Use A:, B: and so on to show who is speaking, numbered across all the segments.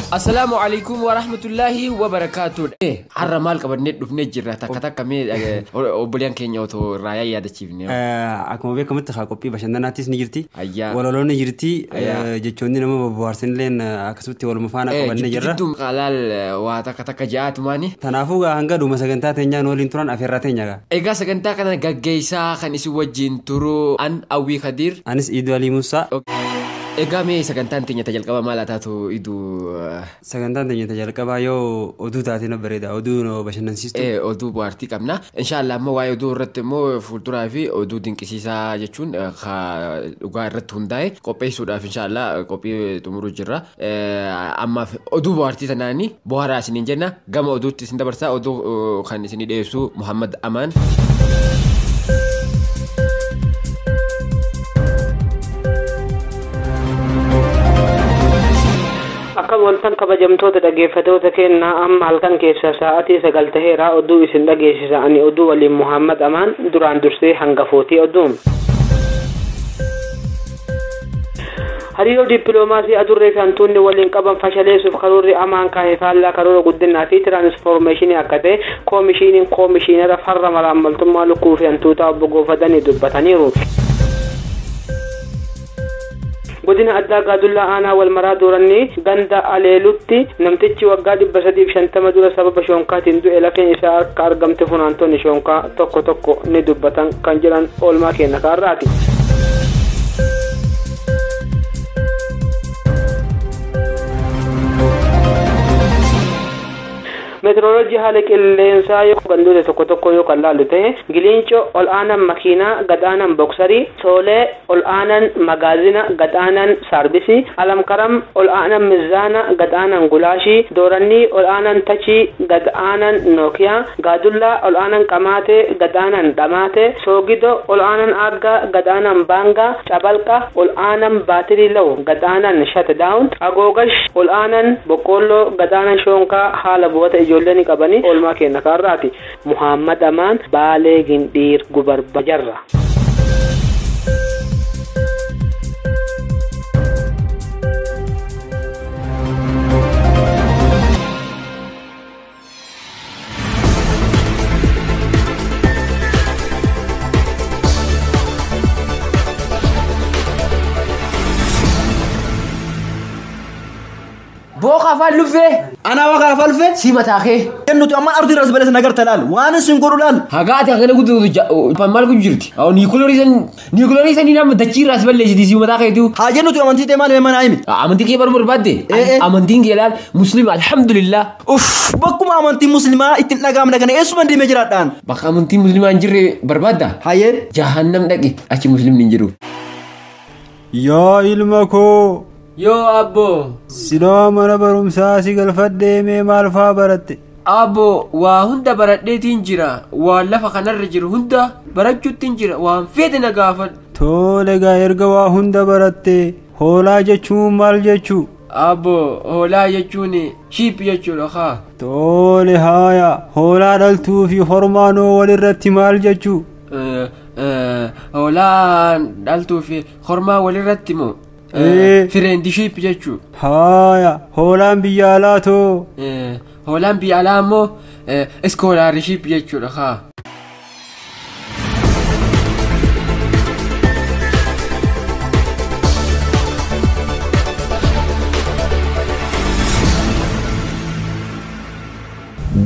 A: Assalaamu alaikum wa rahmatullahi wa barakaatuh. Har'a maal qabannee dhufnee jirra? Takka takka mee obboleen keenya otoo irraa yaadachiifne.
B: Akkuma beekamutti qophii bashannanaattis ni jirti.
A: Ayyaa.
B: Walaloon ni jirti.
A: Ayyaa.
B: Jechoonni nama bohaarsanilleen akkasumatti waluma faana qabannee jirra.
A: Jidduu qalaal waa takka takka ja'aatumaani.
B: Kanaafuu hanga dhuma sagantaa teenyaa nu waliin turan afeerraa teenya gaa.
A: Egaa sagantaa kana gaggeessaa kan isin wajjin turu an Awwii Khadiir.
B: Anis Iiduu Alii Musaa.
A: Egaa mee sagantaan teenya jalqaba maal haa taatu Iiduu?
B: Sagantaan teenya jalqabaa yoo oduu taate na bareeda. Oduu nu bashannansiistu.
A: Oduu bohaartii qabna. Inshaallah amma waa'ee oduu irratti immoo fuulduraa fi oduu dinqisiisaa jechuun dhugaa irratti hundaa'e qopheessuudhaaf inshaallah qophii xumuruu jirra. Ammaaf oduu bohaartii tanaani bohaaraa isiniin jenna. Gama oduutti isin dabarsaa. Oduu kan isinii dhiyeessu Muhammad Amaan.
C: Akka waltan kabajamtoota dhaggeeffattoota kennaa amma halkan keessa sa'aatii 9 taheera oduu isin dhageessisa. Ani oduu waliin Muhammad Amaan duraan dursee hangafootii oduun. Hariiroo dippiloomaasii adurree fi hantuunni waliin qaban fashaleessuuf karoorri amaan kaa'e faallaa karoora guddinaa fi tiraansfoormeeshinii akka ta'e koomishiniin koomishinara farra malaammaltummaa lukkuu fi hantuutaa obbo Goofatanii dubbataniiru. Godina addaa Gaadullaa aanaa wal maraa dooranni ganda Aleelutti namtichi waggaa 350 dura sababa shoonkaatiin du'e lafeen isaa akka argamte funaantoonni shoonkaa tokko tokko ni dubbatan kan jedhan oolmaa keenya kaarraati. Meteoroloojii haala qilleensaa yoo gandoota tokko tokko yoo kan laallu ta'e Gilincoo ol aanan makiinaa gad aanan boksarii, Soolee ol aanan magaazina gad aanan saarbisii, Alamkaram ol aanan mizaana gad aanan gulaashii, Doorannii ol aanan tachii gad aanan nookiyaa, Gaadullaa ol aanan qamaatee gad aanan dhamaatee, Soogido ol aanan aaggaa gad aanan baangaa, Cabalqa ol aanan baatirii law gad aanan shat daawun, Agoogash ol aanan boqqoolloo gad aanan shoonkaa haala bu'ata ijoolleen qabanii oolmaa keenya kaarraati. Muhammad Amaan Baalee Gindhiir Gubarbajarra.
A: Booka afaan luffee.
D: Anaa waaqa afaan luffee?
A: Si mataa kee.
D: Nuti ammaan ardii irras baleessa nagarta laal. Waan isin godhu laal.
A: Hagaa ati hagana guutuu maal kun jirti? Niikulorii sanii nama dachii irraas balleessiti si mataa keetu.
D: Haa jennu nuti amantii ta'e maal hime mana himi?
A: Amantii kee baruu barbaadde? Amantiin kee laal musliima alhamdulillah.
D: Uff bakkuma amantii musliimaa ittiin dhagaamne kana eessuma deemee jiraadhaan?
A: Bakka amantii musliimaa hin jirre barbaadda?
D: Hayyee.
A: Jahannam dhaqi achi musliimni hin jiru.
B: Yaa ilma koo.
A: Yoo abbo.
B: Silaa mana barumsaa si galfadhee mee maal faa baratte?
A: Abbo waa hunda baradheetiin jira. Waan lafa kanarra jiru hunda barachuuttiin jira. Waan feete na gaafadhu.
B: Tole egaa erga waa hunda baratte hoolaa jechuun maal jechuu?
A: Abbo hoolaa jechuun sheep jechuudha haa.
B: Tole haaya hoolaa dhaltuu fi hormaanoo walirratti maal jechuu?
A: Hoolaa dhaltuu fi hormaa walirratti moo? Friendship jechuu.
B: Haaya hoolaan biyya alaa too.
A: Hoolaan biyya alaa immoo scholarship jechuudha haa.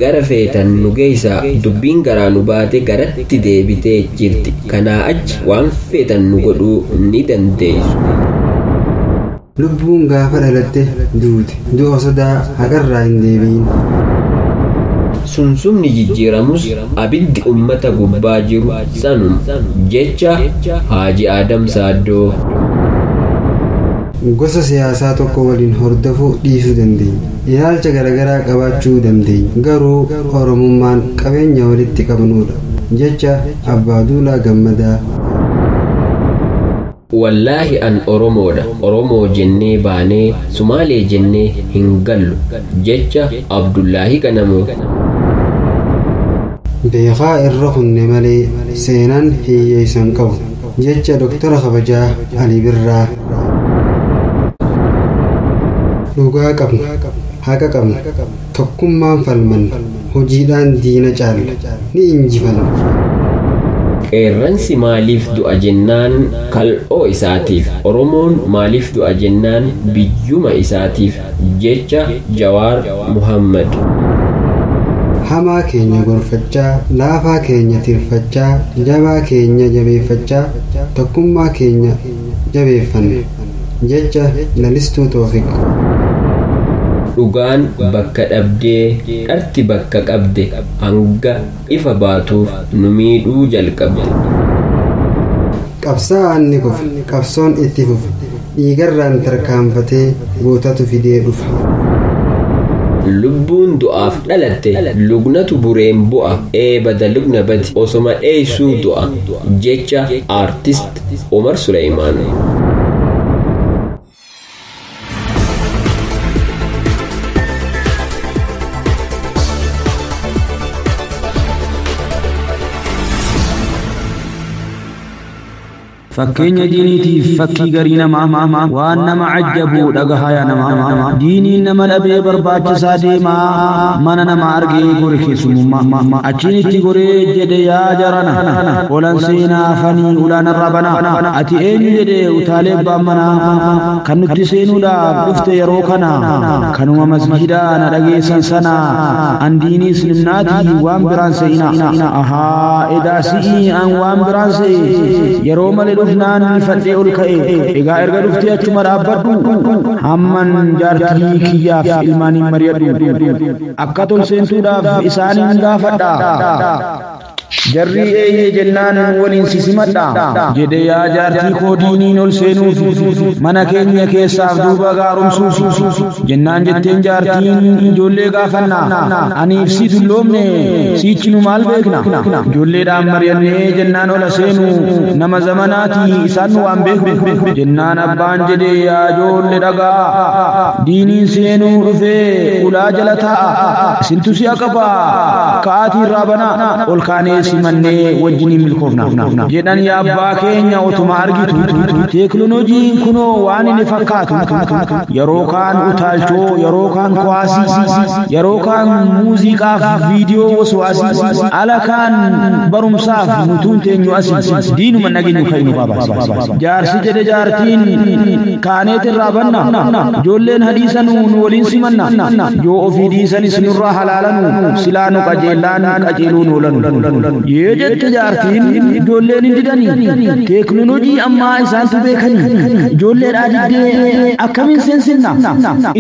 E: Gara feetan nu geessaa dubbiin garaa nu baate garatti deebitee jirti. Kanaa achi waan feetan nu godhuu ni dandeessu.
B: Lubbuun gaafa dhalatte duute du'a sodaa haqarraa hin deebiin.
E: Sunsumni jijjiiramus abiddi uummata gubbaa jiru sanuma jecha Haaji Adam Saaddoo.
B: Gosa siyaasaa tokko waliin hordofuu dhiisuu dandeenya. Ilaalcha garaagaraa qabaachuu dandeenya. Garuu Oromummaan qabeenya walitti qabnudha. Jecha Abbaa Duulaa Gammadaa.
E: Wallaahi an Oromoodha. Oromoo jennee baanee Sumaalee jennee hin gallu. Jecha Abdullaahi Ganamoo.
B: Beekaa irra kunne malee seenaan hiyyeessan qabu. Jecha Doktara Kabajaa Alii Birraa. Dhugaa qabna. Haqa qabna. Tokkummaan falmanna. Hojiidhaan diina caalla. Ni injifanna.
E: Qeerransi maaliif du'a jennaan kal'oo isaatiif, Oromoon maaliif du'a jennaan biyyuma isaatiif, jecha Jawaar Muhammad.
B: Hamaa keenya gorfachaa, laafaa keenya tirfachaa, jabaa keenya jabeeffachaa, tokkummaa keenya jabeeffanna. Jecha Lalistuu Toofiq.
E: Dhugaan bakka dhabdee dharti bakka qabde hanga ifa baatuuf nu miidhuu jalqabde.
B: Qabsaa'aan ni kufa, qabsoon itti fufa, dhiigarraan tarkaanfatee gootatu fidee dhufa.
E: Lubbuun du'aaf dhalatte lugnatu bureen bu'a, eebada lugna badi osoma dheessuu du'a, jecha aartist Umar Suleymaan.
F: Fakkeenya diiniitiif fakkii garii namaa waan nama ajjabu dhagahaa yaa namaa diiniin nama dhabee barbaachisaa deemaa mana nama argee gore keessummaa achiin itti goree jedhe yaa jarana olan seenaa fanii ulaanarraa banaa ati eenyu jedhe utaalee abbaan manaa kan nutti seenuudhaaf dhufte yeroo kana kanuma masjidaa na dhageessan sana an diinii islimnaatii waan biraan se'ina ahaa edaa si'ii an waan biraan se'e yeroo malee dhufnaan fadhee ol ka'e egaa erga dhuftee achuma dhaabbadhu hamman jaartii kiyyaaf ilmaaniin mari'adhu akka tol seentuudhaaf isaaniin gaafadha jarri eeyyee jennaan waliin sisimadha jedhe yaa jaartii koo diiniin ol seenuuf mana keenya keessaaf duuba gaaromsuuf jennaan jetteen jaartiin ijoollee gaafanna aniif si dulloomne siichi nu maal beekna ijoolleedhaan mari'annee jennaan ola seenu nama zamanaati isaan nu waan beeknu jennaan abbaan jedhe yaa ijoollee dhagaa diiniin seenuu dhufee ulaa jala taa'a isintu si'a qaba ka'aatii irraa banaa ol kaanee simannee wajjiniin milkoofna jedhan yaa abbaa keenya otuma argitu teeknoloojiin kunoo waan inni fakkaatu yeroo kaan utaalchoo yeroo kaan kuwaasii yeroo kaan muuziqaaf viidiyoo waswaasii ala kaan barumsaaf nutuun teenyu asii diinuma nageenyu kan nu baabaa jaarsi jedhe jaartiin kaaneet irraa banna ijoolleen hadiisanu nu waliin simanna yoo ofii dhiisanis nurraa halaalanu silaa nu qajeellaan qajeeluu nu oolanu yee jette jaartiin ijoolleen hin didanii teeknoloojii ammaa isaantu beekanii ijoolleedhaa diddee akkamiin seensinna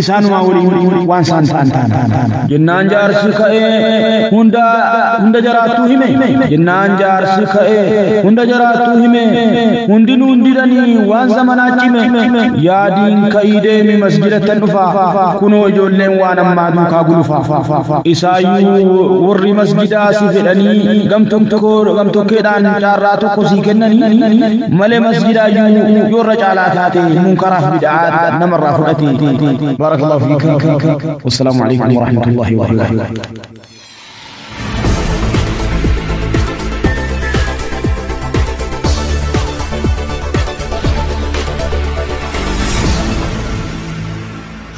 F: isaanumaa waliin waan isaan ta'an ta'an jennaan jaarsi ka'ee hunda jaraattuu hime jennaan jaarsi ka'ee hunda jaraattuu hime hundinuu hin didanii waan zamanaa cime yaadiin ka'ii deemi masjidattan dhufa kunoo ijoolleen waan ammaa duukaa gulufa isaayyuu warri masjidaa si fedhanii gamtokkeedhaan caarraa tokko sii kennanii malee masjidaayyuu yoorra caalaa taate munkaraaf bid'aa namarraa fudhate. Barakallahu fiik. Wassalaamu alaikum warahmatullahi wabarakatuh.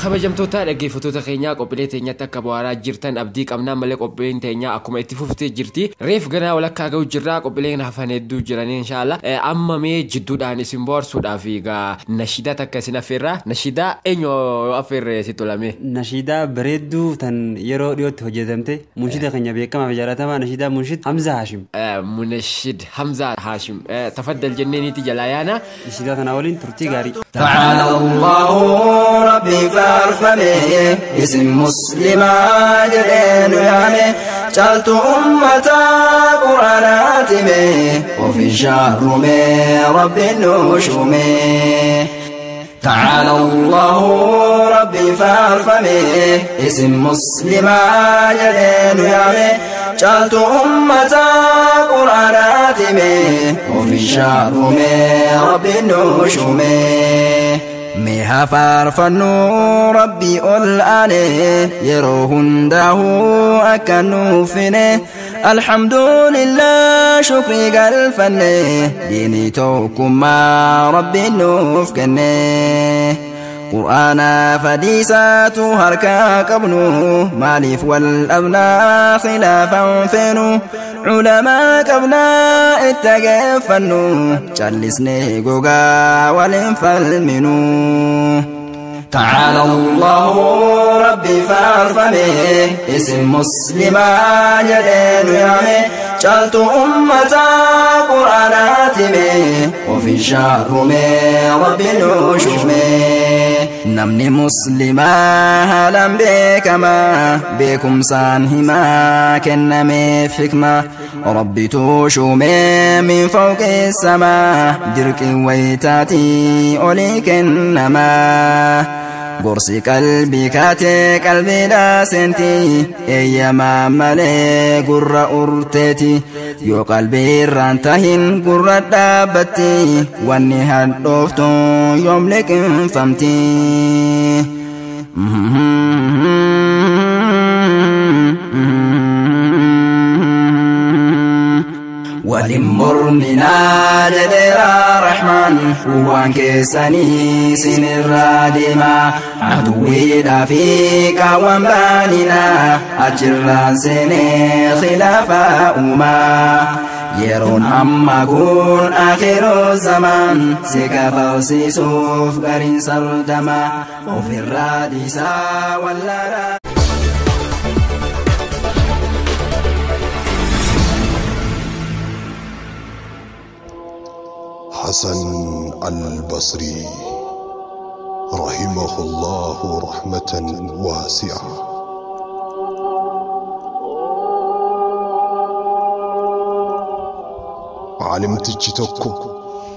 A: Kabajamtoota dhaggeeffattoota keenyaa qophiilee teenyatti akka bohaaraa jirtan abdii qabnaa malee qophiileen teenyaa akkuma itti fuftee jirti. Reef ganaa walakkaa ga'u jirra qophiileen hafan hedduu jiranii inshaalla. Amma mee jidduudhaan isin bohaarsuudhaaf egaa nashiidaa takka isin affeerra. Nashiidaa eenyu affeerre si tolame?
B: Nashiidaa bareedduu tan yeroo dhiyootti hojjetamte munshida keenya beekamaa fi jaalatamaa nashiidaa munshid Hamza Haashim.
A: Munashid Hamza Haashim. Tafaddal jenneeniiti jalaa yaana.
B: Nashiidaa tanaa waliin turtii gaarii.
G: تعالى الله ربي فارفمي اسم مسلمة جدين يامي جعلت أمة قرآناتي وفي شهر ربي النشومي تعالى الله ربي فارفمي اسم مسلمة جدين يامي جعلت أمة قرآناتي وفي شهر ربي النشومي Miha faarfannu rabbi ol aane yeroo hundaa'u akka nuufine alhamdulillah shukrii galfanne diinii tokkummaa rabbi nuuf kenne. Qur'aana fadiisaatu harkaa qabnu maaliif wal dhabnaa khilaafan feenu culamaa qabnaa itti geeffannu callisnee gogaa waliin falminu. تعالى الله ربي فارفمي اسم مسلما جدين يامي جعلت أمة قرآناتمي وفي الشهر ربي نشومي نمني مسلما هلا بكما بكم سانهما كنمي في حكمة ربي توشومي من فوق السماء درك ويتاتي أوليك إنما gorsi qalbii kaatee qalbiidhaa seenti eeyyamaa malee gurra urteeti yoo qalbii irraan tahin gurra dhaabbatti wanni hadhooftu yoom liqinfamti. Walimurminaa jedheera Rahmaan waan keessanii sinirraa deema aduwwiidhaa fi qaawwan baaninaa achirraan seenee khilaafa uumaa. Yeroon amma kun akhiroo zaman si kafalsiisuuf gariin sardama ofirraa dhiisaa wallaalaa.
H: حسن البصري رحمه الله رحمة واسعة. Caalimtichi tokko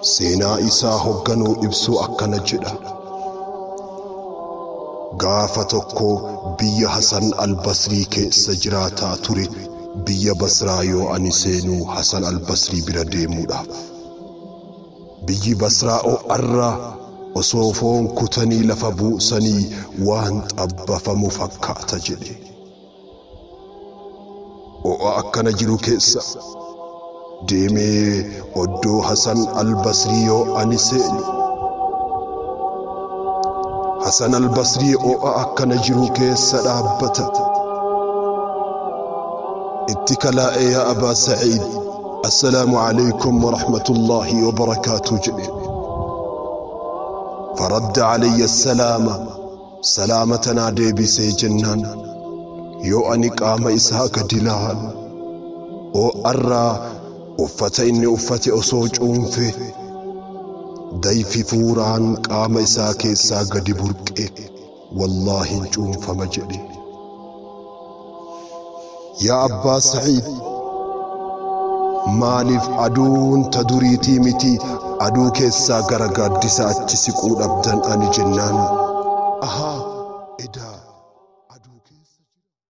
H: seenaa isaa hogganuu ibsuu akkana jedha. Gaafa tokko biyya Hasan al-Basrii keessa jiraataa ture biyya Basraa yoo ani seenuu Hasan al-Basrii bira deemuudhaaf. Biyyi Basraa o'arraa osoo foon kutanii lafa buusanii waan xabbafamu fakkaata jedhe. O'a akkana jiru keessa deemee oddoo Hasan al-Basrii yoo ani seenu. Hasan al-Basrii o'a akkana jiru keessa dhaabbata. Itti kalaa'e yaa Abaa Saciid. السلام عليكم ورحمة الله وبركاته جئ. فرد علي السلام سلامتنا ديبي سي جنان يو أني قام إسحاق دلال أو أرى أفتين أفتي أصوج أنفي ديفي فوران قام إسحاق إسحاق دبرك والله أنف مجري يا أبا سعيد maaliif aduun ta duriitii miti aduu keessaa gara gaaddisa achi siquu dhabdan ani jennaan ahaa edaa.